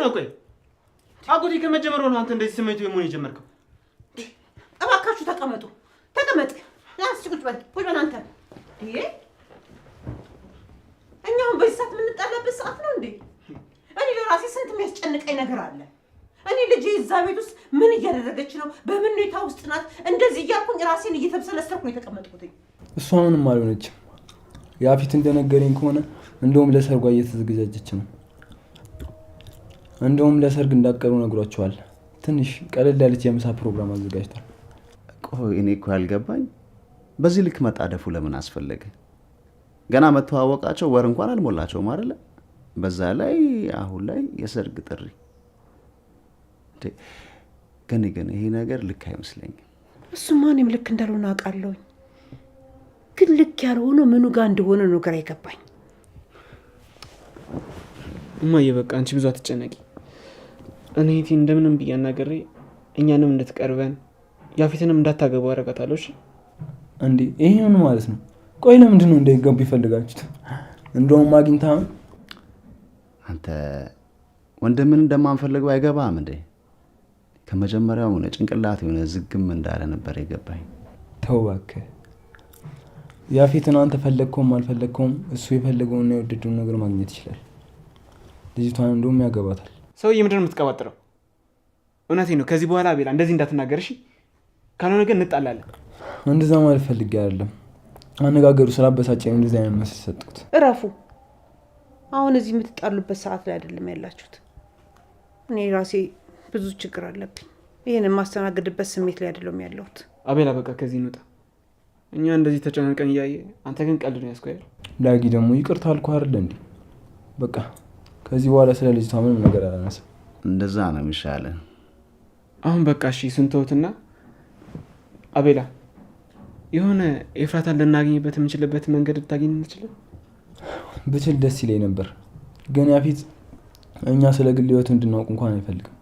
ነው? ቆይ አጎቴ ከመጀመሩ ነው አንተ እንደዚህ ስሜቱ የመሆን የጀመርከው? እባካችሁ ተቀመጡ። ተቀመጥ። ና እስኪ ቁጭ በል፣ ቁጭ በል አንተ። ይሄ እኛ አሁን በዚህ ሰዓት የምንጣላበት ሰዓት ነው እንዴ? እኔ ለራሴ ስንት የሚያስጨንቀኝ ነገር አለ። እኔ ልጄ እዛ ቤት ውስጥ ምን እያደረገች ነው? በምን ሁኔታ ውስጥ ናት? እንደዚህ እያልኩኝ ራሴን እየተብሰለሰልኩ ነው የተቀመጥኩትኝ። እሷ ምንም አልሆነችም። ያፊት እንደነገረኝ ከሆነ እንደውም ለሰርጓ እየተዘገጃጀች ነው። እንደውም ለሰርግ እንዳቀሩ ነግሯቸዋል። ትንሽ ቀለል ያለች የምሳ ፕሮግራም አዘጋጅቷል። ቆይ እኔ እኮ ያልገባኝ በዚህ ልክ መጣደፉ ለምን አስፈለገ? ገና መተዋወቃቸው ወር እንኳን አልሞላቸውም አይደለ? በዛ ላይ አሁን ላይ የሰርግ ጥሪ። እንዴ፣ ግን ግን ይሄ ነገር ልክ አይመስለኝም። እሱማ እኔም ልክ እንዳልሆነ አውቃለሁኝ። ግን ልክ ያልሆነ ምኑ ጋር እንደሆነ ነው ግራ የገባኝ። እማዬ በቃ አንቺ ብዙ አትጨነቂ። እኔ እህቴን እንደምንም ብዬ አናግሬ እኛንም እንድትቀርበን ያፌትንም እንዳታገባው አደርጋታለሁ። እሺ? እንዴ ይሄ ምን ማለት ነው? ቆይ ለምንድን ነው እንዳይጋቡ ይፈልጋችሁት? እንደውም አግኝታ አንተ ወንድምን እንደማንፈልገው አይገባም እንዴ? ከመጀመሪያው ሆነ ጭንቅላት የሆነ ዝግም እንዳለ ነበር የገባኝ። ተው እባክህ። ያፌትን አንተ ፈለግከውም አልፈለግከውም እሱ የፈለገውና የወደደውን ነገር ማግኘት ይችላል። ልጅቷን እንደውም ያገባታል። ሰውዬ ምንድን ነው የምትቀባጥረው? እውነቴን ነው። ከዚህ በኋላ አቤላ እንደዚህ እንዳትናገር እሺ? ካልሆነ ግን እንጣላለን። እንደዛ ማለት ፈልጌ አይደለም። አነጋገሩ ስላበሳጨኝ እንደዚህ አይነት መልስ የሰጠሁት። እረፉ። አሁን እዚህ የምትጣሉበት ሰዓት ላይ አይደለም ያላችሁት። እኔ ራሴ ብዙ ችግር አለብኝ። ይህን የማስተናግድበት ስሜት ላይ አይደለም ያለሁት። አቤላ በቃ ከዚህ እንውጣ። እኛ እንደዚህ ተጨናንቀን እያየ አንተ ግን ቀልድ ነው ያስኮያል። ዳጊ ደግሞ ይቅርታ አልኩህ አይደለ እንዴ? በቃ ከዚህ በኋላ ስለ ልጅቷ ምንም ነገር አላነሳም። እንደዛ ነው የሚሻለን። አሁን በቃ እሺ እሱን ተውትና አቤላ የሆነ ኤፍራታን ልናገኝበት የምንችልበት መንገድ ልታገኝ እንችላለን? ብችል ደስ ይለኝ ነበር፣ ግን ያፌት እኛ ስለ ግል ህይወቱ እንድናውቅ እንኳን አይፈልግም።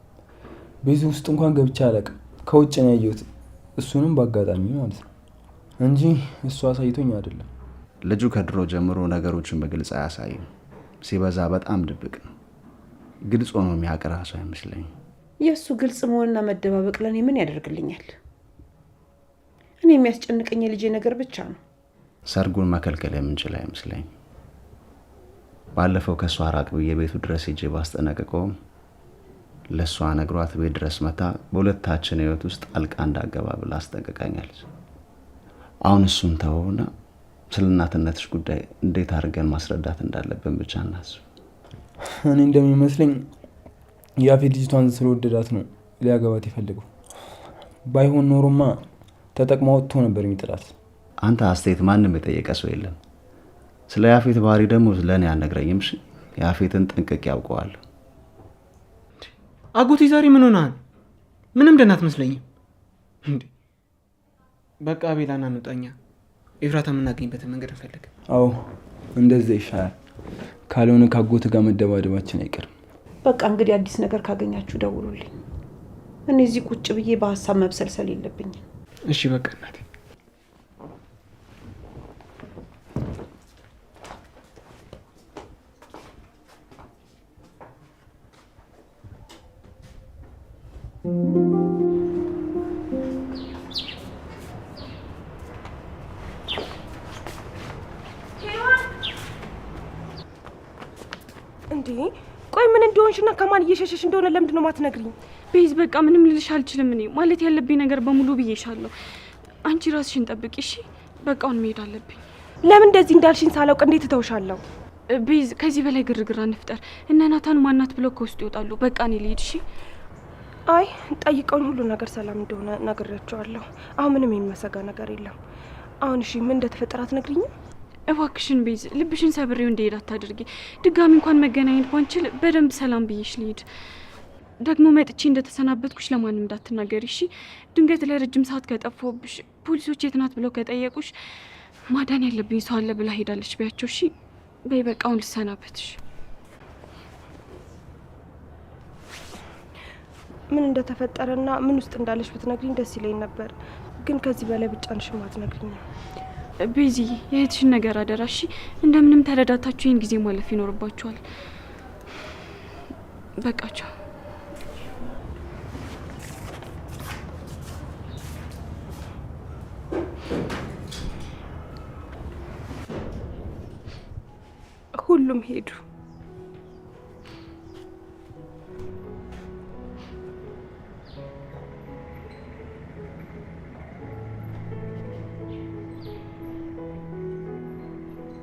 ቤቱ ውስጥ እንኳን ገብቼ አላውቅም። ከውጭ ነው ያየሁት፣ እሱንም በአጋጣሚ ማለት ነው እንጂ እሱ አሳይቶኝ አይደለም። ልጁ ከድሮ ጀምሮ ነገሮችን በግልጽ አያሳይም። ሲበዛ በጣም ድብቅ ነው። ግልጽ ሆኖ የሚያውቅ ራሱ አይመስለኝም። የእሱ ግልጽ መሆንና መደባበቅ ለእኔ ምን ያደርግልኛል? እኔ የሚያስጨንቀኝ የልጄ ነገር ብቻ ነው። ሰርጉን መከልከል የምንችል አይመስለኝም። ባለፈው ከእሷ ራቅ ብዬ ቤቱ ድረስ ሄጄ ባስጠነቅቀውም ለእሷ ነግሯት ቤት ድረስ መታ በሁለታችን ህይወት ውስጥ ጣልቃ እንዳገባ ብላ አስጠንቅቃኛለች። አሁን እሱን ተወውና ስለ እናትነትሽ ጉዳይ እንዴት አድርገን ማስረዳት እንዳለብን ብቻ እናስብ። እኔ እንደሚመስለኝ ያፌት ልጅቷን ስለወደዳት ነው ሊያገባት የፈለገው። ባይሆን ኖሮማ ተጠቅማ ወጥቶ ነበር የሚጥላት። አንተ አስተያየት ማንም የጠየቀ ሰው የለም። ስለ ያፌት ባህሪ ደግሞ ለእኔ አልነግረኝም። እሺ፣ ያፌትን ጠንቅቄ ያውቀዋለሁ። አጎቴ ዛሬ ምን ሆነሃል? ምንም ደህና አትመስለኝም። እንዴ በቃ አቤላ ና እንውጣ። እኛ ኤፍራታ የምናገኝበትን መንገድ እንፈልግ። አዎ እንደዛ ይሻላል። ካልሆነ ካጎት ጋር መደባደባችን አይቀርም። በቃ እንግዲህ አዲስ ነገር ካገኛችሁ ደውሉልኝ። እኔ እዚህ ቁጭ ብዬ በሀሳብ መብሰልሰል የለብኝም። እሺ በቃ እናቴ። እንዴ ቆይ ምን እንደሆንሽና ከማን እየሸሸሽ እንደሆነ ለምንድን ነው የማትነግሪኝ? ቤዝ በቃ ምንም ልልሽ አልችልም። እኔ ማለት ያለብኝ ነገር በሙሉ ብዬሻለሁ። አንቺ ራስሽን ጠብቂ እሺ። በቃ አሁን መሄድ አለብኝ። ለምን እንደዚህ እንዳልሽኝ ሳላውቅ እንዴት እተውሻለሁ? ቤዝ ከዚህ በላይ ግርግር አንፍጠር። እነ ናታን ማናት ብለው ከውስጥ ይወጣሉ። በቃ እኔ ልሂድ እሺ። አይ ጠይቀውኝ ሁሉ ነገር ሰላም እንደሆነ ነግሬያቸዋለሁ። አሁን ምንም የሚያሰጋ ነገር የለም። አሁን እሺ ምን እንደተፈጠረ አትነግሪኝም? እባክሽን ቤዝ ልብሽን ሰብሬው እንዲሄድ አታድርጊ። ድጋሚ እንኳን መገናኘት ባንችል በደንብ ሰላም ብዬሽ ልሂድ። ደግሞ መጥቼ እንደተሰናበትኩሽ ለማንም እንዳትናገሪ እሺ። ድንገት ለረጅም ሰዓት ከጠፋሁብሽ ፖሊሶች የት ናት ብለው ከጠየቁሽ ማዳን ያለብኝ ሰው አለ ብላ ሄዳለች ቢያቸው እሺ። በይ በቃ አሁን ልሰናበትሽ። ምን እንደተፈጠረና ምን ውስጥ እንዳለሽ ብትነግሪኝ ደስ ይለኝ ነበር፣ ግን ከዚህ በላይ ብጫንሽም አትነግሪኝም። ቤዚ የእህትሽን ነገር አደራ እሺ። እንደምንም ተረዳታችሁ ይህን ጊዜ ማለፍ ይኖርባችኋል። በቃቸው። ሁሉም ሄዱ።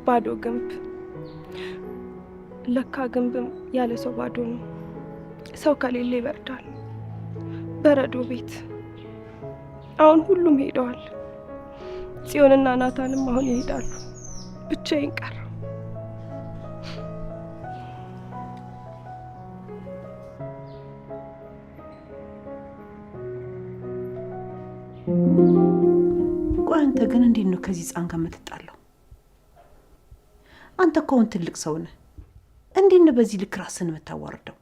ባዶ ግንብ። ለካ ግንብም ያለ ሰው ባዶ ነው። ሰው ከሌለ ይበርዳል። በረዶ ቤት። አሁን ሁሉም ሄደዋል። ጽዮንና ናታንም አሁን ይሄዳሉ። ብቻዬን ቀረሁ። ቆይ አንተ ግን እንዴት ነው ከዚህ ህፃን ጋር የምትጣለው? አንተ እኮ አሁን ትልቅ ሰው ነህ። እንዴት ነው በዚህ ልክ ራስን የምታዋርደው?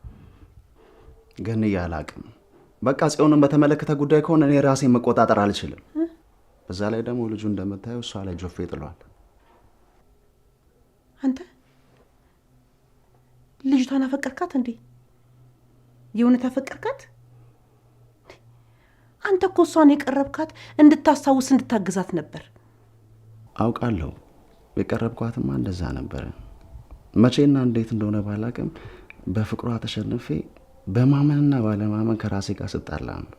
ግን አላቅም። በቃ ጽዮንን በተመለከተ ጉዳይ ከሆነ እኔ ራሴን መቆጣጠር አልችልም። በዛ ላይ ደግሞ ልጁ እንደምታየው እሷ ላይ ጆፌ ጥሏል። አንተ ልጅቷን አፈቀርካት እንዴ? የእውነት አፈቀርካት? አንተ እኮ እሷን የቀረብካት እንድታስታውስ እንድታግዛት ነበር። አውቃለሁ። የቀረብኳትማ እንደዛ ነበረ። መቼና እንዴት እንደሆነ ባላቅም በፍቅሯ ተሸንፌ በማመንና ባለማመን ከራሴ ጋር ስጣላ ነው።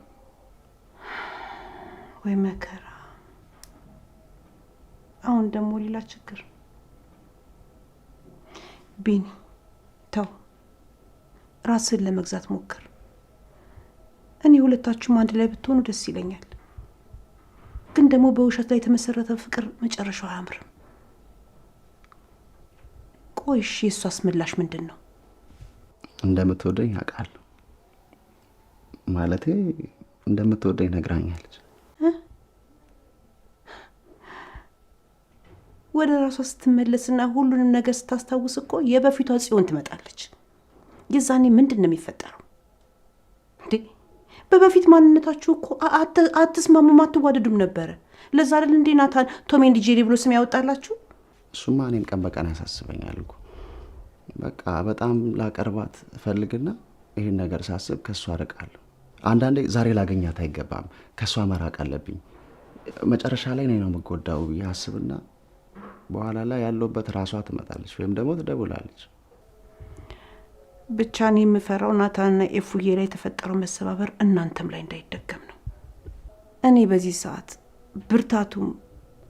ወይ መከራ! አሁን ደግሞ ሌላ ችግር። ቢኒ ተው፣ ራስን ለመግዛት ሞክር። እኔ ሁለታችሁም አንድ ላይ ብትሆኑ ደስ ይለኛል። ግን ደግሞ በውሸት ላይ የተመሰረተ ፍቅር መጨረሻው አያምርም። ቆይ እሺ፣ የእሷስ ምላሽ ምንድን ነው? እንደምትወደኝ አውቃለሁ። ማለቴ እንደምትወደኝ ነግራኛለች። ወደ ራሷ ስትመለስና ሁሉንም ነገር ስታስታውስ እኮ የበፊቷ ጽዮን ትመጣለች። የዛኔ ምንድን ነው የሚፈጠረው እንዴ? በበፊት ማንነታችሁ እኮ አትስማሙም፣ አትዋደዱም ነበረ። ለዛ አይደል እንዴ ናታን Tom and Jerry ብሎ ስም ያወጣላችሁ? እሱማ እኔም ቀን በቀን ያሳስበኛል እኮ። በቃ በጣም ላቀርባት እፈልግና ይህን ነገር ሳስብ ከእሷ እርቃለሁ። አንዳንዴ ዛሬ ላገኛት አይገባም፣ ከእሷ መራቅ አለብኝ፣ መጨረሻ ላይ እኔ ነው የምጎዳው ብዬ አስብና በኋላ ላይ ያለሁበት ራሷ ትመጣለች ወይም ደግሞ ትደውላለች። ብቻ እኔ የምፈራው ናታንና ኤፉዬ ላይ የተፈጠረው መሰባበር እናንተም ላይ እንዳይደገም ነው። እኔ በዚህ ሰዓት ብርታቱም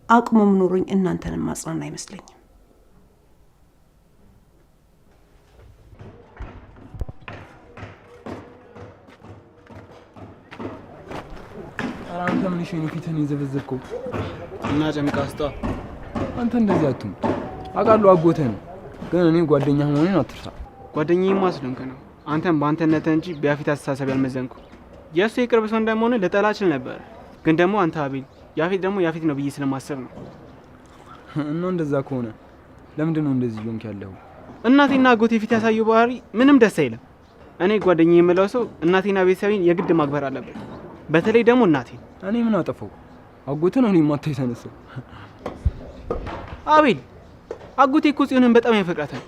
አቅሙም ኖሮኝ እናንተንም ማጽናን አይመስለኝም። ኧረ አንተ ምን እሺ ነው ፊትህን የዘበዘብከው? እና ጨምቃ ስጧ። አንተ እንደዚህ አትሁን። አውቃለሁ አጎትህ ነው፣ ግን እኔ ጓደኛህ መሆኔን አትርሳ። ጓደኛዬማ ስለሆንክ ነው። አንተም በአንተነትህ እንጂ በያፌት አስተሳሰብ ያልመዘንኩ። የእሱ የቅርብ ሰው እንደመሆነ ልጠላ እችል ነበር፣ ግን ደግሞ አንተ አቤል፣ ያፌት ደግሞ ያፌት ነው ብዬ ስለማሰብ ነው። እና እንደዛ ከሆነ ለምንድን ነው እንደዚህ እየሆንክ ያለኸው? እናቴና አጎቴ ፊት ያሳየው ባህሪ ምንም ደስ አይልም። እኔ ጓደኛዬ የምለው ሰው እናቴና ቤተሰቤን የግድ ማክበር አለበት። በተለይ ደግሞ እናቴን። እኔ ምን አጠፋው? አጎትህ ነው እኔ ማታ የተነሳው። አቤል፣ አጎቴ እኮ ጽዮንን በጣም ያፈቅራታል።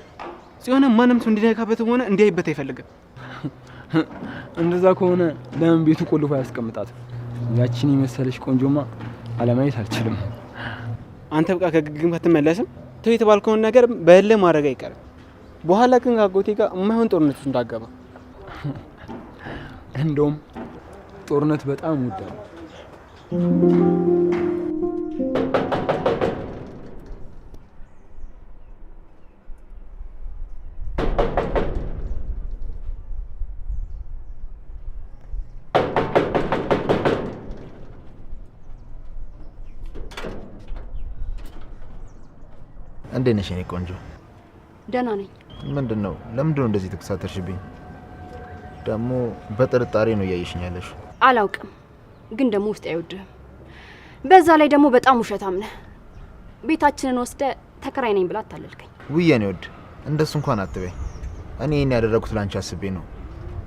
ጽዮንን ማንም ሰው እንዲነካበትም ሆነ እንዲያይበት አይፈልግም። እንደዛ ከሆነ ለምን ቤቱ ቆልፎ አያስቀምጣትም? ያቺን የመሰለች ቆንጆማ አለማየት አልችልም። አንተ በቃ ከግግም አትመለስም። ተው የተባልከውን ነገር በእልህ ማድረግ አይቀርም። በኋላ ግን ከአጎቴ ጋር የማይሆን ጦርነት ውስጥ እንዳገባ። እንደውም ጦርነት በጣም እወዳለሁ። እንዴት ነሽ የኔ ቆንጆ? ደህና ነኝ። ምንድን ነው? ለምንድን ነው እንደዚህ ተኮሳተርሽብኝ? ደግሞ በጥርጣሬ ነው እያየሽኝ ያለሽው። አላውቅም፣ ግን ደግሞ ውስጥ አይወድህም። በዛ ላይ ደግሞ በጣም ውሸታም ነህ። ቤታችንን ወስደ ተከራይ ነኝ ብላ አታለልከኝ። ውይ የኔ ውድ፣ እንደሱ እንኳን አትበይ። እኔ ይህን ያደረኩት ለአንቺ አስቤ ነው።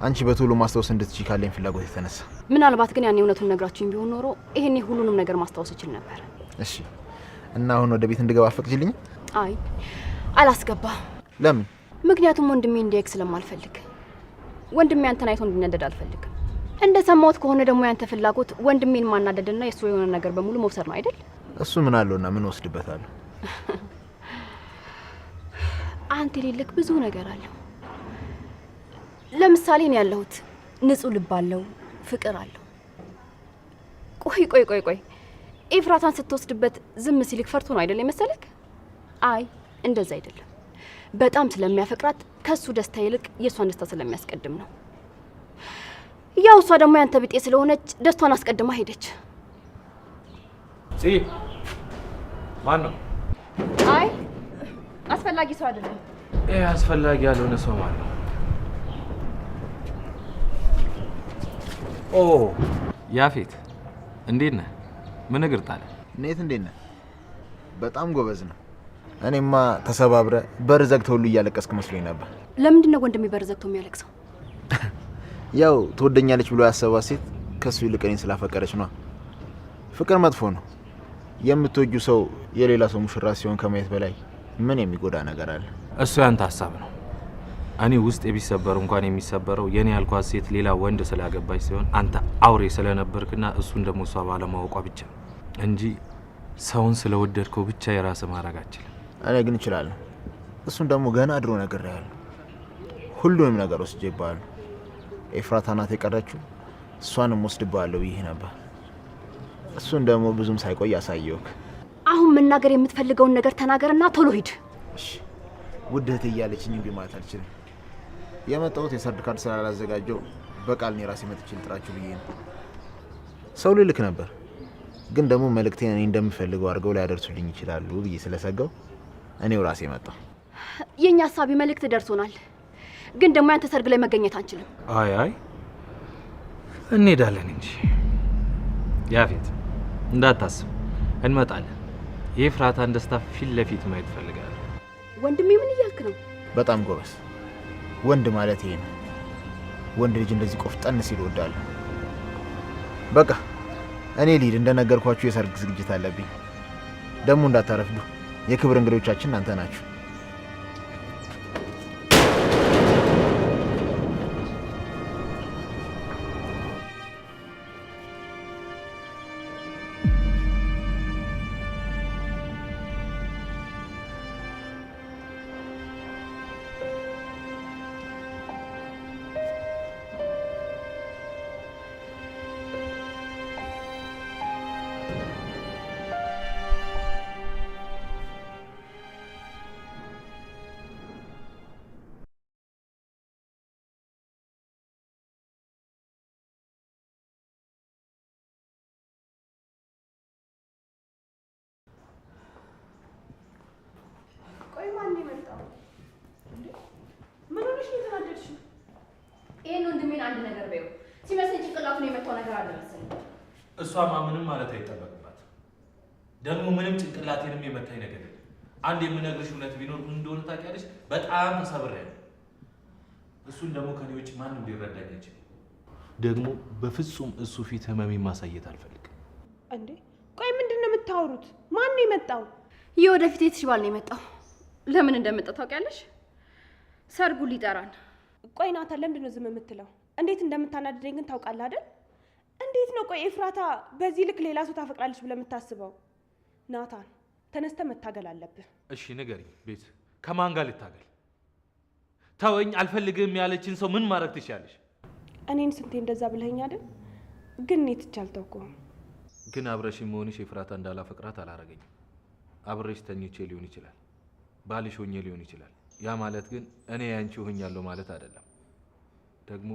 አንቺ በቶሎ ማስታወስ እንድትችይ ካለኝ ፍላጎት የተነሳ። ምናልባት ግን ያኔ እውነቱን ነግራችሁኝ ቢሆን ኖሮ ይሄኔ ሁሉንም ነገር ማስታወስ እችል ነበር። እሺ፣ እና አሁን ወደ ቤት እንድገባ አትፈቅጂልኝም? አይ አላስገባ። ለምን? ምክንያቱም ወንድሜ እንዲያይክ ስለማልፈልግ። ወንድሜ አንተን አይቶ እንዲናደድ አልፈልግም። እንደሰማሁት ከሆነ ደግሞ ያንተ ፍላጎት ወንድሜን ማናደድና የእሱ የሆነ ነገር በሙሉ መውሰድ ነው አይደል? እሱ ምን አለውና ምን ወስድበታለሁ? አንተ የሌለክ ብዙ ነገር አለው። ለምሳሌ እኔ ያለሁት ንጹህ ልብ አለው፣ ፍቅር አለው። ቆይ ቆይ ቆይ ቆይ ኤፍራታን ስትወስድበት ዝም ሲልክ ፈርቶ ነው አይደል የመሰለክ? አይ እንደዛ አይደለም። በጣም ስለሚያፈቅራት ከሱ ደስታ ይልቅ የእሷን ደስታ ስለሚያስቀድም ነው። ያው እሷ ደግሞ ያንተ ቢጤ ስለሆነች ደስቷን አስቀድማ ሄደች። ጽ ማን ነው? አይ አስፈላጊ ሰው አይደለም። ይህ አስፈላጊ ያልሆነ ሰው ማን ነው? ኦ ያፌት፣ እንዴት ነህ? ምን እግር ጣለ? ኔት እንዴት ነህ? በጣም ጎበዝ ነው። እኔማ ተሰባብረ በር ዘግተህ ሁሉ እያለቀስክ መስሎኝ ነበር። ለምንድን ነው ወንድሜ በር ዘግቶ የሚያለቅሰው? ያው ትወደኛለች ብሎ ያሰባት ሴት ከሱ ይልቅ እኔን ስላፈቀረች ነዋ። ፍቅር መጥፎ ነው። የምትወጁ ሰው የሌላ ሰው ሙሽራ ሲሆን ከማየት በላይ ምን የሚጎዳ ነገር አለ? እሱ ያንተ ሀሳብ ነው። እኔ ውስጥ ቢሰበር እንኳን የሚሰበረው የኔ ያልኳት ሴት ሌላ ወንድ ስላገባች ሲሆን አንተ አውሬ ስለነበርክና እሱን ደግሞ እሷ ባለማወቋ ብቻ እንጂ ሰውን ስለወደድከው ብቻ የራስህ ማድረግ አችልም። እኔ ግን እችላለሁ። እሱን ደግሞ ገና ድሮ ነግሬሃለሁ። ሁሉንም ነገር ወስጄብሃለሁ። ኤፍራታ ናት የቀረችው፣ እሷንም ወስድብሃለሁ ብዬህ ነበር። እሱን ደግሞ ብዙም ሳይቆይ አሳየውክ። አሁን መናገር የምትፈልገውን ነገር ተናገርና ቶሎ ሂድ። እሺ ውድ እህቴ እያለችኝ እምቢ ማለት አልችልም። የመጣሁት የሰርግ ካርድ ስላላዘጋጀው በቃል እኔ ራሴ መጥቼ ልጥራችሁ ብዬ ነው። ሰው ልልክ ነበር፣ ግን ደግሞ መልእክቴን እኔ እንደምፈልገው አድርገው ላያደርሱልኝ ይችላሉ ብዬ ስለሰጋው እኔው ራሴ መጣሁ። የእኛ ሀሳቢ መልእክት ደርሶናል፣ ግን ደግሞ ያንተ ሰርግ ላይ መገኘት አንችልም። አይ አይ እንሄዳለን እንጂ ያፌት እንዳታስብ፣ እንመጣለን። የኤፍራታን ደስታ ፊት ለፊት ማየት እፈልጋለሁ። ወንድሜ ምን እያልክ ነው? በጣም ጎበዝ ወንድ ማለት ይሄ ነው። ወንድ ልጅ እንደዚህ ቆፍጠን ሲል እወዳለሁ። በቃ እኔ ልሂድ፣ እንደነገርኳችሁ የሰርግ ዝግጅት አለብኝ። ደግሞ እንዳታረፍዱ፣ የክብር እንግዶቻችን እናንተ ናችሁ። ቆይ ማን ነው የመጣው? ምን ሆነሽ ነው የተናደድሽው? ይሄን ወንድሜን አንድ ነገር በይው። ሲመስለኝ ጭንቅላቱን የመታው ነገር አለ መሰለኝ። እሷማ ምንም ማለት አይጠበቅባት። ደግሞ ምንም ጭንቅላቴንም የመታኝ ነገር የለም። አንድ የምነግርሽ እውነት ቢኖር ምን እንደሆነ ታውቂያለሽ? በጣም ተሰብሬያለሁ። እሱን ደግሞ ከኔ ውጭ ማንም ሊረዳኝ አይችልም። ደግሞ በፍጹም እሱ ፊት ህመሜን ማሳየት አልፈልግም። እንዴ ቆይ ምንድን ነው የምታወሩት? ማን ነው የመጣው? የወደፊት የትሽ ባል ነው የመጣው። ለምን እንደመጣ ታውቂያለሽ? ሰርጉ ሊጠራን። ቆይ ናታን ለምንድን ነው ዝም የምትለው? እንዴት እንደምታናድደኝ ግን ታውቃለህ አይደል? እንዴት ነው ቆይ ኤፍራታ በዚህ ልክ ሌላ ሰው ታፈቅራለች ብለህ የምታስበው? ናታን ተነስተህ መታገል አለብህ። እሺ ንገሪኝ፣ ቤት ከማን ጋር ልታገል? ተወኝ አልፈልግም ያለችን ሰው ምን ማድረግ ትችያለሽ? እኔን ስንቴ እንደዛ ብለኸኝ አይደል? ግን እኔ ትቼ አልተውኩህም። ግን አብረሽ መሆንሽ ኤፍራታ እንዳላፈቅራት አላረገኝም። አብረሽ ተኝቼ ሊሆን ይችላል፣ ባልሽ ሆኜ ሊሆን ይችላል። ያ ማለት ግን እኔ ያንቺ ሆኛለሁ ማለት አይደለም። ደግሞ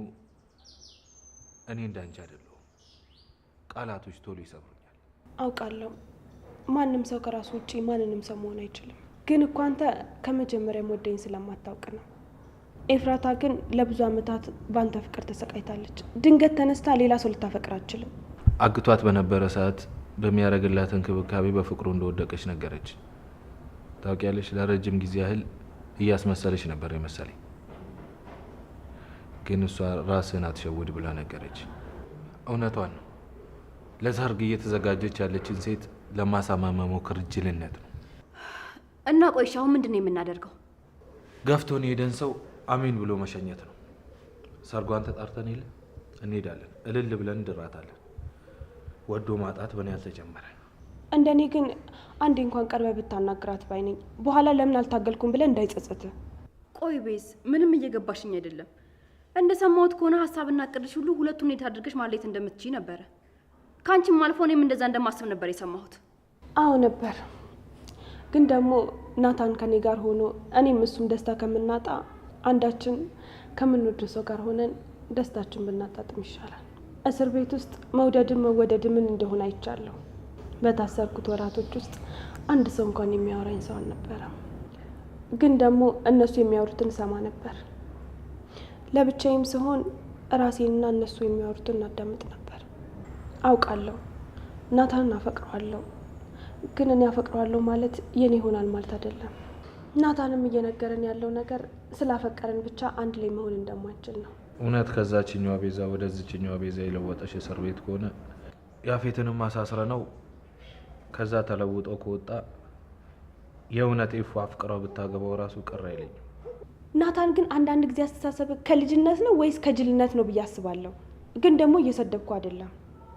እኔ እንዳንቺ አይደለሁም። ቃላቶች ቶሎ ይሰብሩኛል። አውቃለሁ ማንም ሰው ከራሱ ውጪ ማንንም ሰው መሆን አይችልም። ግን እኮ አንተ ከመጀመሪያም ወደኝ ስለማታውቅ ነው። ኤፍራታ ግን ለብዙ ዓመታት በአንተ ፍቅር ተሰቃይታለች። ድንገት ተነስታ ሌላ ሰው ልታፈቅር አትችልም። አግቷት በነበረ ሰዓት በሚያደርግላት እንክብካቤ በፍቅሩ እንደወደቀች ነገረች። ታውቂያለሽ፣ ለረጅም ጊዜ ያህል እያስመሰለች ነበር የመሰለኝ። ግን እሷ ራስህን አትሸውድ ብላ ነገረች። እውነቷን ነው። ለሰርግ እየተዘጋጀች ያለችን ሴት ለማሳመን መሞከር ጅልነት ነው። እና ቆይ እሺ፣ አሁን ምንድን ነው የምናደርገው? ገፍቶን የሄደን ሰው አሜን ብሎ መሸኘት ነው። ሰርጓን ተጣርተን የለ እንሄዳለን፣ እልል ብለን እንድራታለን። ወዶ ማጣት በእኔ አልተጀመረ። እንደኔ ግን አንዴ እንኳን ቀርበህ ብታናግራት ባይ ነኝ። በኋላ ለምን አልታገልኩም ብለህ እንዳይጸጸት። ቆይ ቤዝ፣ ምንም እየገባሽኝ አይደለም። እንደሰማሁት ከሆነ ሀሳብና እቅድሽ ሁሉ ሁለቱን ሁኔታ አድርገሽ ማለየት እንደምትችይ ነበረ። ከአንቺም አልፎ እኔም እንደዛ እንደማስብ ነበር የሰማሁት። አዎ ነበር። ግን ደግሞ ናታን ከኔ ጋር ሆኖ እኔም እሱም ደስታ ከምናጣ አንዳችን ከምንወደው ሰው ጋር ሆነን ደስታችን ብናጣጥም ይሻላል። እስር ቤት ውስጥ መውደድም መወደድም ምን እንደሆነ አይቻለሁ። በታሰርኩት ወራቶች ውስጥ አንድ ሰው እንኳን የሚያወራኝ ሰው አልነበረም። ግን ደግሞ እነሱ የሚያወሩትን እሰማ ነበር። ለብቻዬም ስሆን ራሴንና እነሱ የሚያወሩትን እናዳምጥ ነበር። አውቃለሁ ናታንን አፈቅረዋለሁ። ግን እኔ አፈቅረዋለሁ ማለት የኔ ይሆናል ማለት አይደለም። ናታንም እየነገረን ያለው ነገር ስላፈቀረን ብቻ አንድ ላይ መሆን እንደማንችል ነው። እውነት ከዛችኛዋ ቤዛ ወደዚችኛዋ ቤዛ የለወጠሽ እስር ቤት ከሆነ ያፌትንም አሳስረ ነው ከዛ ተለውጦ ከወጣ የእውነት ኤፉ አፍቅረው ብታገባው ራሱ ቅር አይለኝም። ናታን ግን አንዳንድ ጊዜ አስተሳሰብ ከልጅነት ነው ወይስ ከጅልነት ነው ብዬ አስባለሁ። ግን ደግሞ እየሰደብኩ አይደለም።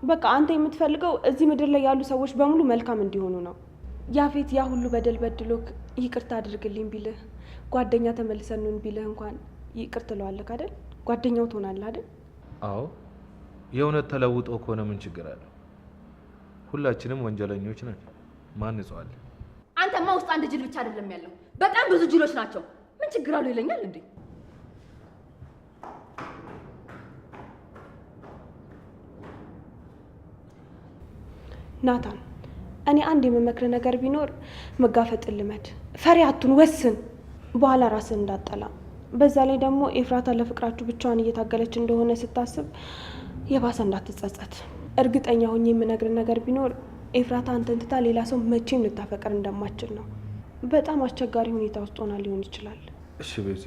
በቃ አንተ የምትፈልገው እዚህ ምድር ላይ ያሉ ሰዎች በሙሉ መልካም እንዲሆኑ ነው። ያፌት ያ ሁሉ በደል በድሎክ ይቅርታ አድርግልኝ ቢልህ፣ ጓደኛ ተመልሰን እንሁን ቢልህ እንኳን ይቅር ትለዋለህ አይደል? ጓደኛው ትሆናለህ አይደል? አዎ፣ የእውነት ተለውጦ ከሆነ ምን ችግር አለው? ሁላችንም ወንጀለኞች ነን። ማን ንጹህ አለ? አንተማ ውስጥ አንድ ጅል ብቻ አይደለም ያለው፣ በጣም ብዙ ጅሎች ናቸው። ምን ችግር አለው ይለኛል እንዴ? ናታን፣ እኔ አንድ የምመክርህ ነገር ቢኖር መጋፈጥን ልመድ። ፈሪ አትሁን፣ ወስን። በኋላ ራስን እንዳጠላ። በዛ ላይ ደግሞ ኤፍራታ ለፍቅራችሁ ብቻዋን እየታገለች እንደሆነ ስታስብ የባሰ እንዳትጸጸት። እርግጠኛ ሆኜ የምነግርህ ነገር ቢኖር ኤፍራታ አንተን ትታ ሌላ ሰው መቼም ልታፈቅር እንደማትችል ነው። በጣም አስቸጋሪ ሁኔታ ውስጥ ሆና ሊሆን ይችላል። እሺ ቤዚ፣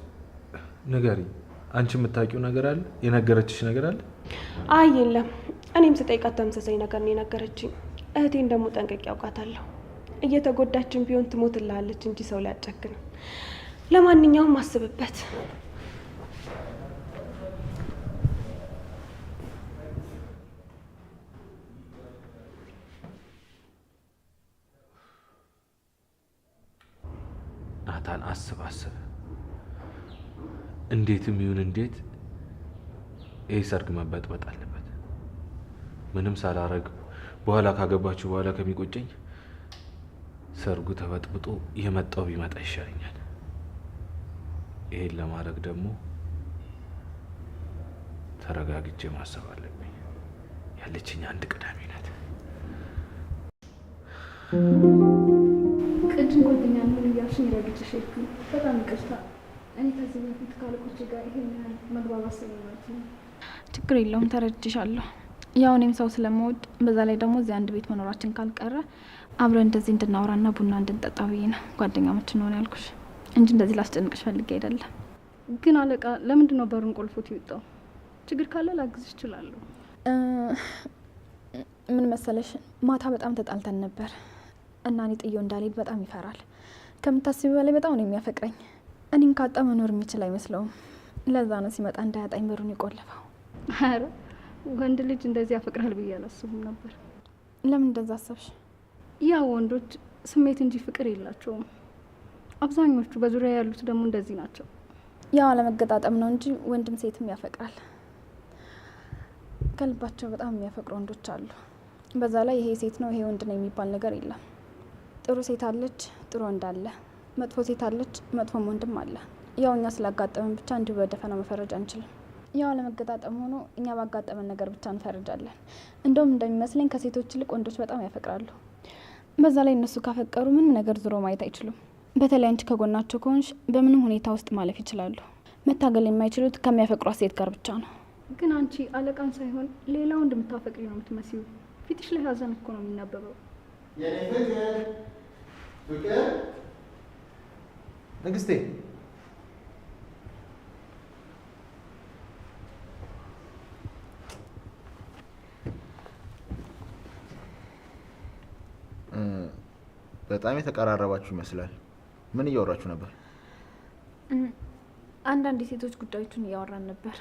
ንገሪኝ፣ አንቺ የምታውቂው ነገር አለ? የነገረችሽ ነገር አለ? አይ የለም፣ እኔም ስጠይቃት ተመሳሳይ ነገር ነው የነገረችኝ። እህቴን ደግሞ ጠንቅቄ ያውቃታለሁ። እየተጎዳችን ቢሆን ትሞትልሃለች እንጂ ሰው ላይ አትጨክንም። ለማንኛውም አስብበት። ናታን፣ አስብ አስብ። እንዴትም ይሁን እንዴት ይህ ሰርግ መበጥበጥ አለበት። ምንም ሳላረግ በኋላ ካገባችሁ በኋላ ከሚቆጨኝ ሰርጉ ተበጥብጦ የመጣው ቢመጣ ይሻለኛል። ይሄን ለማድረግ ደግሞ ተረጋግቼ ማሰብ አለብኝ። ያለችኝ አንድ ቅዳሜ ናት። ቅድም ጓደኛ እንሁን እያልሽኝ ረግጬሽ ሄድኩኝ። በጣም ይቅርታ። እኔ ከዚህ በፊት ካለቆቼ ጋር ይሄን ያህል መግባባት ስለማልችል ነው። ችግር የለውም፣ ተረድቼሻለሁ። ያው እኔም ሰው ስለምወድ በዛ ላይ ደግሞ እዚህ አንድ ቤት መኖራችን ካልቀረ አብረን እንደዚህ እንድናወራና ቡና እንድንጠጣ ብዬ ነው ጓደኛሞች እንሆን ያልኩሽ እንጂ እንደዚህ ላስጨንቅሽ ፈልጌ አይደለም። ግን አለቃ ለምንድን ነው በሩን ቆልፎት የወጣው? ችግር ካለ ላግዝሽ እችላለሁ። ምን መሰለሽ፣ ማታ በጣም ተጣልተን ነበር እና እኔ ጥዬው እንዳልሄድ በጣም ይፈራል። ከምታስቢ በላይ በጣም ነው የሚያፈቅረኝ። እኔን ካጣ መኖር የሚችል አይመስለውም። ለዛ ነው ሲመጣ እንዳያጣኝ በሩን የቆለፈው። ኧረ ወንድ ልጅ እንደዚህ ያፈቅራል ብዬ አላስብም ነበር። ለምን እንደዛ አሰብሽ? ያው ወንዶች ስሜት እንጂ ፍቅር የላቸውም። አብዛኞቹ በዙሪያ ያሉት ደግሞ እንደዚህ ናቸው። ያው አለመገጣጠም ነው እንጂ ወንድም ሴትም ያፈቅራል። ከልባቸው በጣም የሚያፈቅሩ ወንዶች አሉ። በዛ ላይ ይሄ ሴት ነው ይሄ ወንድ ነው የሚባል ነገር የለም። ጥሩ ሴት አለች፣ ጥሩ ወንድ አለ። መጥፎ ሴት አለች፣ መጥፎም ወንድም አለ። ያው እኛ ስላጋጠመን ብቻ እንዲሁ በደፈና መፈረጅ አንችልም። ያው አለመገጣጠም ሆኖ እኛ ባጋጠመን ነገር ብቻ እንፈርጃለን። እንደውም እንደሚመስለኝ ከሴቶች ይልቅ ወንዶች በጣም ያፈቅራሉ። በዛ ላይ እነሱ ካፈቀሩ ምንም ነገር ዞሮ ማየት አይችሉም። በተለይ አንቺ ከጎናቸው ከሆንሽ በምንም ሁኔታ ውስጥ ማለፍ ይችላሉ። መታገል የማይችሉት ከሚያፈቅሯት ሴት ጋር ብቻ ነው። ግን አንቺ አለቃን ሳይሆን ሌላ ወንድ የምታፈቅሪ ነው የምትመስዪው። ፊትሽ ላይ ሀዘን እኮ ነው የሚነበበው። የኔ ፍቅር ፍቅር ንግስቴ፣ በጣም የተቀራረባችሁ ይመስላል። ምን እያወራችሁ ነበር? አንዳንድ የሴቶች ጉዳዮችን እያወራን ነበር።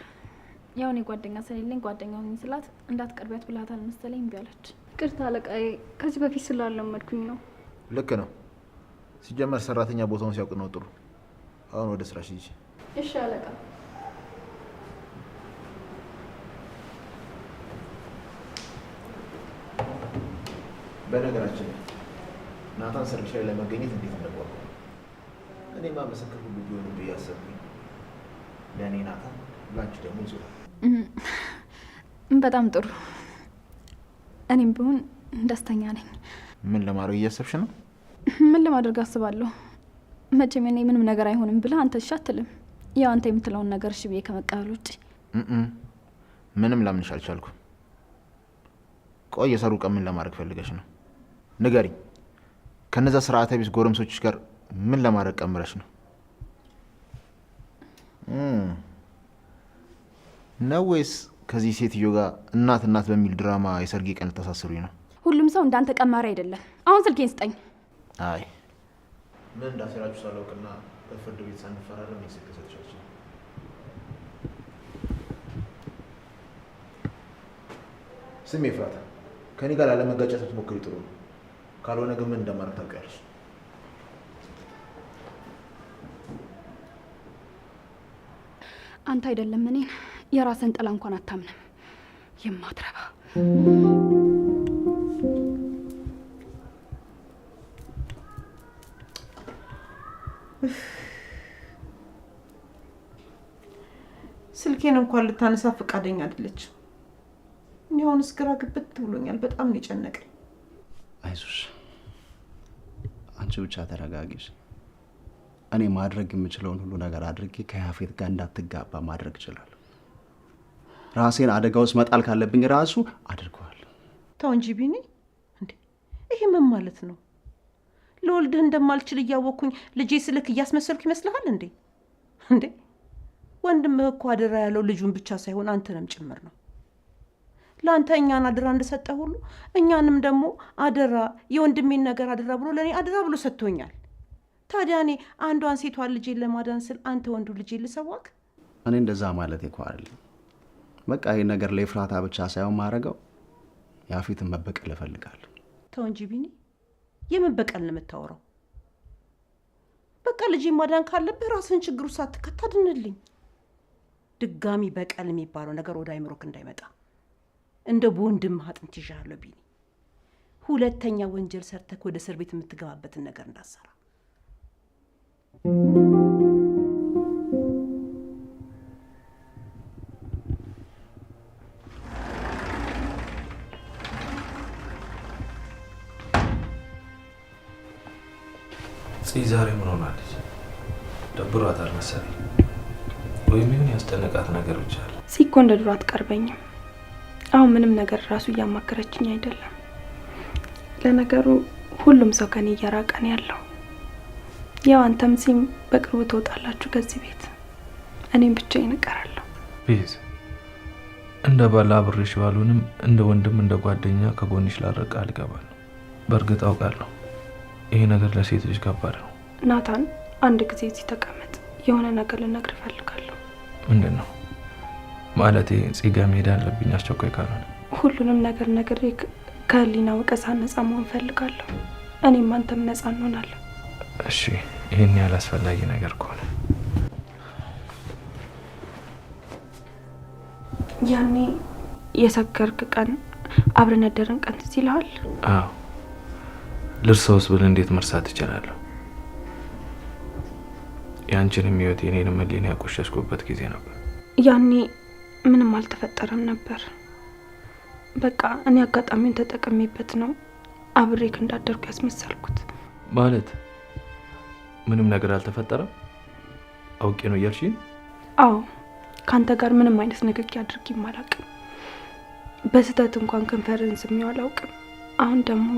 ያው እኔ ጓደኛ ስለሌለኝ ጓደኛ ሁኚ ስላት እንዳትቀርቢያት ብላታል መሰለኝ እምቢ አለች። ይቅርታ አለቃዬ፣ ከዚህ በፊት ስላለመድኩኝ ነው። ልክ ነው። ሲጀመር ሰራተኛ ቦታውን ሲያውቅ ነው ጥሩ። አሁን ወደ ስራሽ ሂጂ። እሺ አለቃ። በነገራችን ላይ ናታን ሰርግሽ ላይ ለመገኘት እንዴት እንደጓጓ እኔማ ምስክር ሁሉ ቢሆን ብዬ አሰብኩኝ። ለእኔ ናታን፣ ለአንቺ ደግሞ ጽዮን። በጣም ጥሩ። እኔም ቢሆን ደስተኛ ነኝ። ምን ለማድረግ እያሰብሽ ነው? ምን ለማድረግ አስባለሁ? መቼም እኔ ምንም ነገር አይሆንም ብለህ አንተ እሺ አትልም። ያው አንተ የምትለውን ነገር እሺ ብዬ ከመቀበል ውጭ ምንም ላምንሽ አልቻልኩም። ቆይ የሰርጉ ቀን ምን ለማድረግ ፈልገሽ ነው? ንገሪኝ። ከነዛ ስርዓተ ቢስ ጎረምሶችሽ ጋር ምን ለማድረግ ቀምረሽ ነው ነው ወይስ ከዚህ ሴትዮ ጋር እናት እናት በሚል ድራማ የሰርጌ ቀን ልታሳስሩኝ ነው? ሁሉም ሰው እንዳንተ ቀማሪ አይደለም። አሁን ስልኬን ስጠኝ። አይ ምን እንዳሴራችሁ ሳላውቅና በፍርድ ቤት ሳንፈራረም ስልክ ሰጥቻችሁ። ስሚ ኤፍራታ፣ ከኔ ጋር ላለመጋጨት ብትሞክሪ ጥሩ ነው። ካልሆነ ግን ምን እንደማደርግ ታውቂያለሽ። አንተ አይደለም እኔን የራስን ጥላ እንኳን አታምንም፣ የማትረባ። ስልኬን እንኳን ልታነሳ ፈቃደኛ አይደለችም። እኔ አሁንስ ግራ ግብት ብሎኛል። በጣም ነው የጨነቀኝ። አይዞሽ፣ አንቺ ብቻ ተረጋጊሽ። እኔ ማድረግ የምችለውን ሁሉ ነገር አድርጌ ከያፌት ጋር እንዳትጋባ ማድረግ እችላለሁ። ራሴን አደጋ ውስጥ መጣል ካለብኝ ራሱ አድርገዋለሁ። ተው እንጂ ቢኒ፣ እንዴ ይሄ ምን ማለት ነው? ልወልድህ እንደማልችል እያወቅኩኝ ልጄ ስልክ እያስመሰልኩ ይመስልሃል እንዴ? እንዴ ወንድምህ እኮ አደራ ያለው ልጁን ብቻ ሳይሆን አንተንም ጭምር ነው። ለአንተ እኛን አደራ እንደሰጠ ሁሉ እኛንም ደግሞ አደራ፣ የወንድሜን ነገር አደራ ብሎ ለእኔ አደራ ብሎ ሰጥቶኛል። ታዲያ እኔ አንዷን ሴቷን ልጄን ለማዳን ስል አንተ ወንዱ ልጄን ልሰዋክ? እኔ እንደዛ ማለት እኮ አይደለም። በቃ ይህን ነገር ለኤፍራታ ብቻ ሳይሆን ማድረገው ያፌትን መበቀል እፈልጋለሁ። ተው እንጂ ቢኒ፣ የምን በቀል ነው የምታወራው? በቃ ልጄን ማዳን ካለብህ ራስህን ችግሩ ሳትከት አድንልኝ። ድጋሚ በቀል የሚባለው ነገር ወደ አይምሮክ እንዳይመጣ እንደ በወንድምህ አጥንት ይዣለሁ ቢኒ። ሁለተኛ ወንጀል ሰርተክ ወደ እስር ቤት የምትገባበትን ነገር እንዳትሰራ። ጽ ዛሬ ምን ሆናለች? ደብሯታል መሰለኝ፣ ወይም ይሁን ያስጨነቃት ነገር ብቻ አለ። ሲኮ እንደ ድሮ አትቀርበኝም። አሁን ምንም ነገር ራሱ እያማከረችኝ አይደለም። ለነገሩ ሁሉም ሰው ከኔ እየራቀ ነው ያለው። ያው አንተም ሲም በቅርቡ ትወጣላችሁ ከዚህ ቤት፣ እኔም ብቻዬን እቀራለሁ። ቤዝ፣ እንደ ባል አብሬሽ ባልሆንም እንደ ወንድም እንደ ጓደኛ ከጎንሽ ላረቅ አልገባለሁ። በእርግጥ አውቃለሁ ይሄ ነገር ለሴት ልጅ ከባድ ነው። ናታን፣ አንድ ጊዜ እዚህ ተቀመጥ፣ የሆነ ነገር ልነግርህ እፈልጋለሁ። ምንድን ነው? ማለቴ ጽ ጋ መሄድ አለብኝ አስቸኳይ ካልሆነ። ሁሉንም ነገር ነግሬ ከህሊና ወቀሳ ነፃ መሆን እፈልጋለሁ። እኔም አንተም ነፃ እንሆናለን። እሺ፣ ይህን ያህል አስፈላጊ ነገር ከሆነ ያኔ የሰከርክ ቀን አብረን ያደረን ቀን ትዝ ይልሃል? አዎ፣ ልርሳውስ ብል እንዴት መርሳት እችላለሁ? የአንቺንም ህይወት የኔንም ህሊና ያቆሸሽኩበት ጊዜ ነበር። ያኔ ምንም አልተፈጠረም ነበር። በቃ እኔ አጋጣሚውን ተጠቅሜበት ነው አብሬክ እንዳደርኩ ያስመሰልኩት። ማለት ምንም ነገር አልተፈጠረም? አውቄ ነው እያልሽኝ? አዎ፣ ከአንተ ጋር ምንም አይነት ንግግር አድርጌም አላውቅም። በስህተት እንኳን ከንፈርን ስሜው አላውቅም። አሁን ደግሞ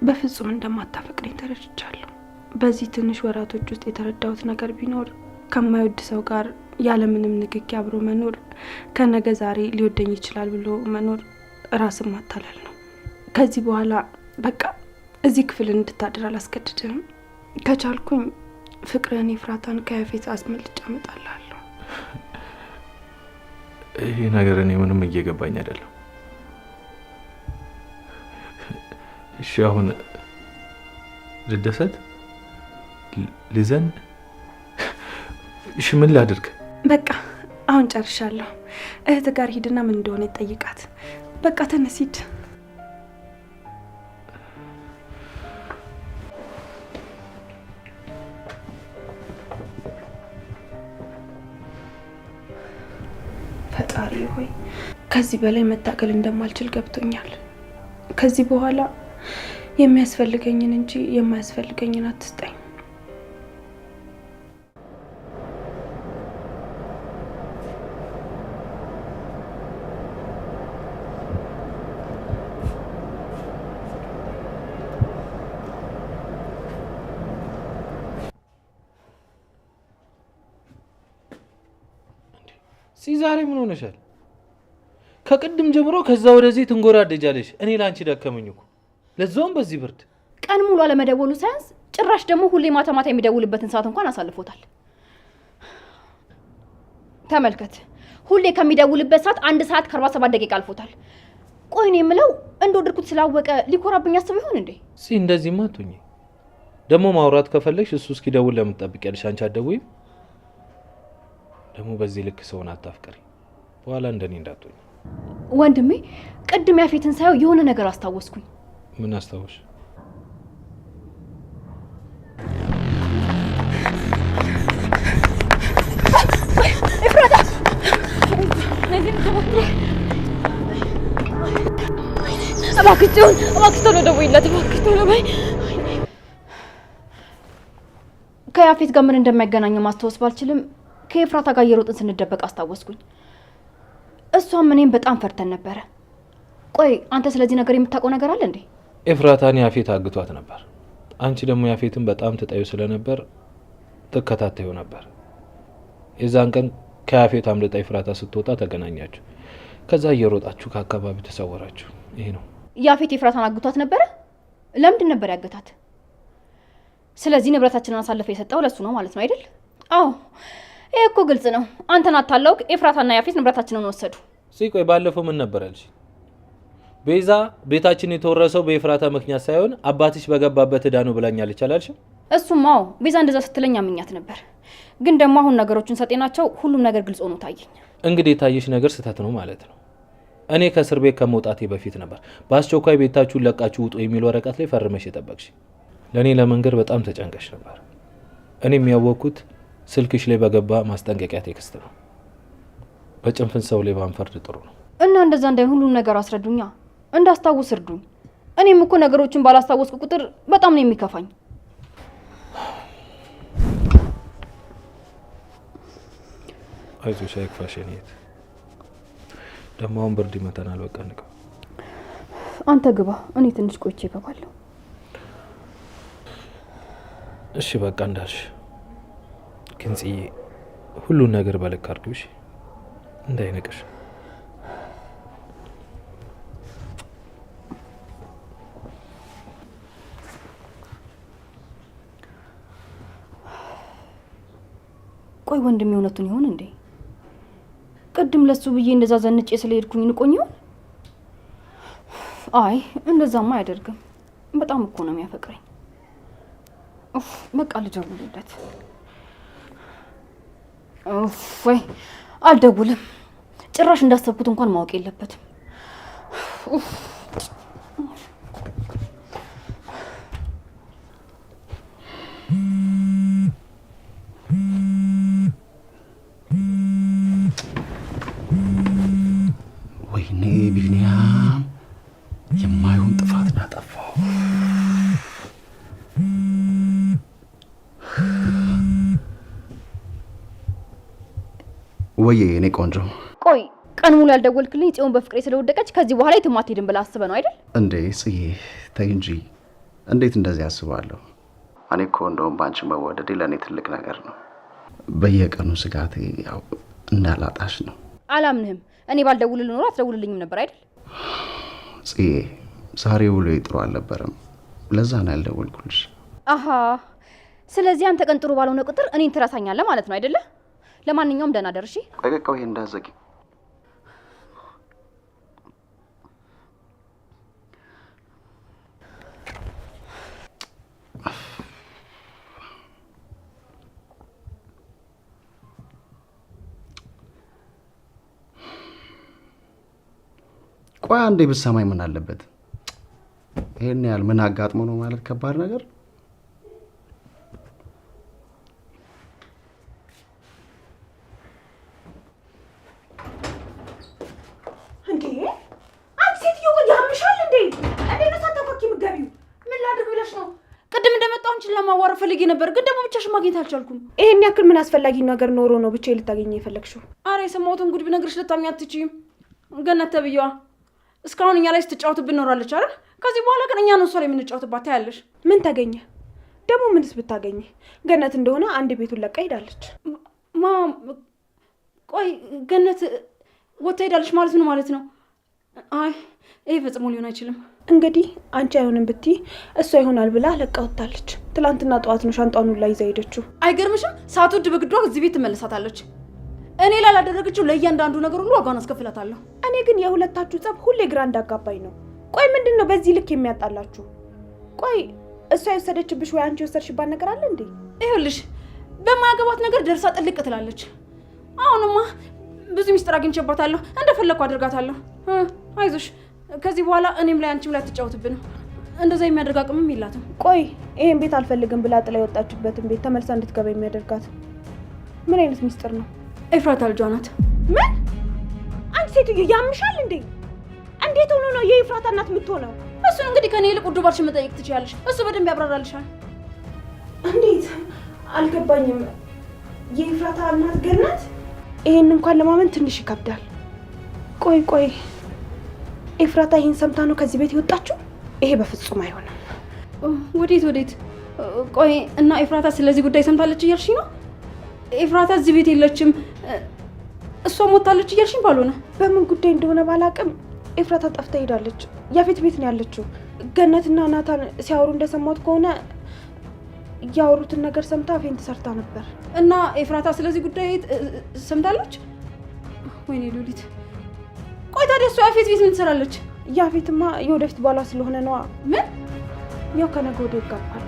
በፍጹም እንደማታፈቅረኝ ተረድቻለሁ። በዚህ ትንሽ ወራቶች ውስጥ የተረዳሁት ነገር ቢኖር ከማይወድ ሰው ጋር ያለምንም ንክኪ አብሮ መኖር፣ ከነገ ዛሬ ሊወደኝ ይችላል ብሎ መኖር ራስን ማታለል ነው። ከዚህ በኋላ በቃ እዚህ ክፍል እንድታድር አላስገድድህም። ከቻልኩኝ ፍቅርህን ኤፍራታን ከያፌት አስመልጬ አመጣልሃለሁ። ይሄ ነገር እኔ ምንም እየገባኝ አይደለም። እሺ አሁን ልደሰት? ልዘን? እሺ ምን ላድርግ? በቃ አሁን ጨርሻለሁ። እህት ጋር ሂድና ምን እንደሆነ ይጠይቃት። በቃ ተነስ ሂድ። ፈጣሪ ሆይ ከዚህ በላይ መታገል እንደማልችል ገብቶኛል። ከዚህ በኋላ የሚያስፈልገኝን እንጂ የማያስፈልገኝን አትስጠኝ። ዛሬ ምን ሆነሻል? ከቅድም ጀምሮ ከዛ ወደዚህ ትንጎራደጃለሽ። እኔ ላንቺ ደከመኝ እኮ ለዛውም በዚህ ብርድ። ቀን ሙሉ አለመደወሉ ሳያንስ ጭራሽ ደግሞ ሁሌ ማታ ማታ የሚደውልበትን ሰዓት እንኳን አሳልፎታል። ተመልከት፣ ሁሌ ከሚደውልበት ሰዓት 1 ሰዓት ከ47 ደቂቃ አልፎታል። ቆይ እኔ የምለው እንደወደድኩት ስላወቀ ሊኮራብኝ አስበው ይሆን እንዴ? እንደዚህማ አትሁኚ። ደግሞ ማውራት ከፈለግሽ እሱ እስኪደውል ለምን ትጠብቂያለሽ? አንቺ አትደውይም? ደግሞ በዚህ ልክ ሰውን አታፍቅሪ፣ በኋላ እንደኔ እንዳትሆኝ። ወንድሜ ቅድም ያፌትን ሳየው የሆነ ነገር አስታወስኩኝ። ምን አስታወስሽ? ኤፍራታ እባክሽ ጽዮን፣ እባክሽ ቶሎ ደውይለት፣ እባክሽ ቶሎ በይ። ከያፌት ጋር ምን እንደሚያገናኘው ማስታወስ ባልችልም ከኤፍራታ ጋር እየሮጥን ስንደበቅ አስታወስኩኝ። እሷም እኔም በጣም ፈርተን ነበረ። ቆይ አንተ ስለዚህ ነገር የምታውቀው ነገር አለ እንዴ? ኤፍራታን ያፌት አግቷት ነበር። አንቺ ደግሞ ያፌትን በጣም ትጠዩ ስለነበር ትከታተዩ ነበር። የዛን ቀን ከያፌት አምልጣ ኤፍራታ ስትወጣ ተገናኛችሁ። ከዛ እየሮጣችሁ ከአካባቢው ተሰወራችሁ። ይሄ ነው። ያፌት ኤፍራታን አግቷት ነበረ? ለምንድን ነበር ያገታት? ስለዚህ ንብረታችንን አሳልፈ የሰጠው ለሱ ነው ማለት ነው አይደል? አዎ ይሄ እኮ ግልጽ ነው። አንተን አታለውክ ኤፍራታና ያፌት ንብረታችንን ወሰዱ። ቆይ ባለፈው ምን ነበር ያልሽ? ቤዛ ቤታችን የተወረሰው በኤፍራታ ምክንያት ሳይሆን አባትሽ በገባበት ዕዳ ነው ብላኛለች አላልሽም? እሱማ አዎ፣ ቤዛ እንደዛ ስትለኝ አምኛት ነበር። ግን ደግሞ አሁን ነገሮችን ሰጤናቸው ሁሉም ነገር ግልጽ ሆኖ ታየኝ። እንግዲህ የታየሽ ነገር ስህተት ነው ማለት ነው። እኔ ከእስር ቤት ከመውጣቴ በፊት ነበር በአስቸኳይ ቤታችሁን ለቃችሁ ውጡ የሚል ወረቀት ላይ ፈርመሽ የጠበቅሽ። ለእኔ ለመንገር በጣም ተጨንቀሽ ነበር። እኔ የሚያወቅኩት ስልክሽ ላይ በገባ ማስጠንቀቂያ text ነው። በጭንፍን ሰው ላይ ባንፈርድ ጥሩ ነው። እና እንደዛ እንዳይሆን ሁሉም ነገር አስረዱኛ፣ እንዳስታውስ እርዱኝ። እኔም እኮ ነገሮችን ባላስታወስኩ ቁጥር በጣም ነው የሚከፋኝ። አይዞሽ፣ አይክፋሽ የኔ እህት። ደግሞ አሁን ብርድ ይመታናል። በቃ እንግባ። አንተ ግባ፣ እኔ ትንሽ ቆይቼ እገባለሁ። እሺ በቃ እንዳልሽ። ግን ጽዬ ሁሉን ነገር በልክ አድርጊው እሺ፣ እንዳይነቅሽ። ቆይ ወንድሜ እውነቱን ይሆን እንዴ? ቅድም ለሱ ብዬ እንደዛ ዘንጬ ስለሄድኩኝ ንቆኝ ይሆን? አይ እንደዛማ አያደርግም። በጣም እኮ ነው የሚያፈቅረኝ። ኡፍ በቃ ልደውልለት። ኡፍ ወይ አልደውልም። ጭራሽ እንዳሰብኩት እንኳን ማወቅ የለበትም። ኡፍ ወይኔ ቢኒያም፣ የማይሆን ጥፋት አጠፋው። ወይዬ የኔ ቆንጆ። ቆይ ቀን ሙሉ ያልደወልክልኝ ጽዮን በፍቅሬ ስለወደቀች ከዚህ በኋላ የትም አትሄድም ብለህ አስበህ ነው አይደል? እንዴ ጽዬ ተይ እንጂ፣ እንዴት እንደዚህ አስባለሁ? እኔ እኮ እንደውም በአንቺ መወደዴ ለእኔ ትልቅ ነገር ነው። በየቀኑ ስጋቴ ያው እንዳላጣሽ ነው። አላምንህም። እኔ ባልደውልልህ ኖሮ አትደውልልኝም ነበር አይደል? ጽዬ ዛሬ ውሎ ጥሩ አልነበረም። ለዛ ነው ያልደወልኩልሽ። አሃ ስለዚህ አንተ ቀን ጥሩ ባልሆነ ቁጥር እኔን ትረሳኛለህ ማለት ነው አይደለ? ለማንኛውም ደህና ደር እሺ። ቆይ ቆይ እንዳትዘጊ። ቆይ አንዴ ብትሰማኝ ምን አለበት? ይሄን ያህል ምን አጋጥሞ ነው ማለት ከባድ ነገር። እንዴ አንቺ ሴትዮ ቆይ ያምሻል እንዴ? እንዴት ነው ሳታንኳኪ የምትገቢው? ምን ላድርግ ብለሽ ነው? ቅድም እንደመጣሁ አንቺን ለማዋራት ፈልጌ ነበር፣ ግን ደግሞ ብቻሽን ማግኘት አልቻልኩም። ይሄን ያክል ምን አስፈላጊ ነገር ኖሮ ነው ብቻዬን ልታገኘ የፈለግሽው? አረ የሰማሁትን ጉድ ብነግርሽ ልታምኚ አትችይም። ገነት ተብዬዋ እስካሁን እኛ ላይ ስትጫወትብን ኖራለች አይደል? ከዚህ በኋላ ግን እኛ ነው እሷ ላይ የምንጫወትባት። ታያለሽ። ምን ተገኘ ደግሞ? ምንስ ብታገኘ? ገነት እንደሆነ አንድ ቤቱን ለቃ ሄዳለች። ማ ቆይ ገነት ወጥታ ሄዳለች ማለት ነው ማለት ነው? አይ ይሄ ፈጽሞ ሊሆን አይችልም። እንግዲህ አንቺ አይሆንም ብትይ እሷ ይሆናል ብላ ለቃ ወጥታለች። ትላንትና ጠዋት ነው ሻንጣዋን ሁላ ይዛ ሄደችው። አይገርምሽም? ሳትወድ በግዷ እዚህ ቤት ትመልሳታለች። እኔ ላላደረገችው ለእያንዳንዱ ነገር ሁሉ ዋጋውን አስከፍላታለሁ። እኔ ግን የሁለታችሁ ጸብ ሁሌ ግራ እንዳጋባኝ ነው። ቆይ ምንድን ነው በዚህ ልክ የሚያጣላችሁ? ቆይ እሷ የወሰደችብሽ ወይ አንቺ የወሰድሽባት ነገር አለ እንዴ? ይኸውልሽ በማያገባት ነገር ደርሳ ጥልቅ ትላለች። አሁንማ ብዙ ሚስጥር አግኝቼባታለሁ። እንደፈለግኩ አድርጋታለሁ። አይዞሽ፣ ከዚህ በኋላ እኔም ላይ አንቺም ላይ አትጫወትብንም። እንደዛ የሚያደርግ አቅምም የላትም። ቆይ ይሄን ቤት አልፈልግም ብላ ጥላ የወጣችበትን ቤት ተመልሳ እንድትገባ የሚያደርጋት ምን አይነት ሚስጥር ነው? ኤፍራታ ልጇ ናት። ምን? አንቺ ሴትዮ ያምሻል እንዴ? እንዴት ሆኖ ነው የኤፍራታ እናት የምትሆነው? እሱን እንግዲህ ከኔ ይልቅ ውዱ ባልሽን መጠየቅ ትችያለሽ። እሱ በደንብ ያብራራልሻል። እንዴት? አልገባኝም። የኤፍራታ እናት ገነት? ይሄን እንኳን ለማመን ትንሽ ይከብዳል። ቆይ ቆይ ኤፍራታ ይሄን ሰምታ ነው ከዚህ ቤት የወጣችው? ይሄ በፍጹም አይሆንም። ወዴት ወዴት? ቆይ እና ኤፍራታ ስለዚህ ጉዳይ ሰምታለች እያልሽኝ ነው? ኤፍራታ እዚህ ቤት የለችም፣ እሷ ሞታለች እያልሽኝ ባልሆነ። በምን ጉዳይ እንደሆነ ባላቅም ኤፍራታ ጠፍታ ሄዳለች። ያፌት ቤት ነው ያለችው። ገነትና ናታን ሲያወሩ እንደሰማሁት ከሆነ ያወሩትን ነገር ሰምታ faint ሰርታ ነበር። እና ኤፍራታ ስለዚህ ጉዳይ ሰምታለች? ወይኔ ሉሊት። ቆይ ታዲያ እሷ ያፌት ቤት ምን ትሰራለች? ያፌትማ የወደፊት ባሏ ስለሆነ ነዋ። ምን? ያው ከነገ ወዲያ ይጋባሉ።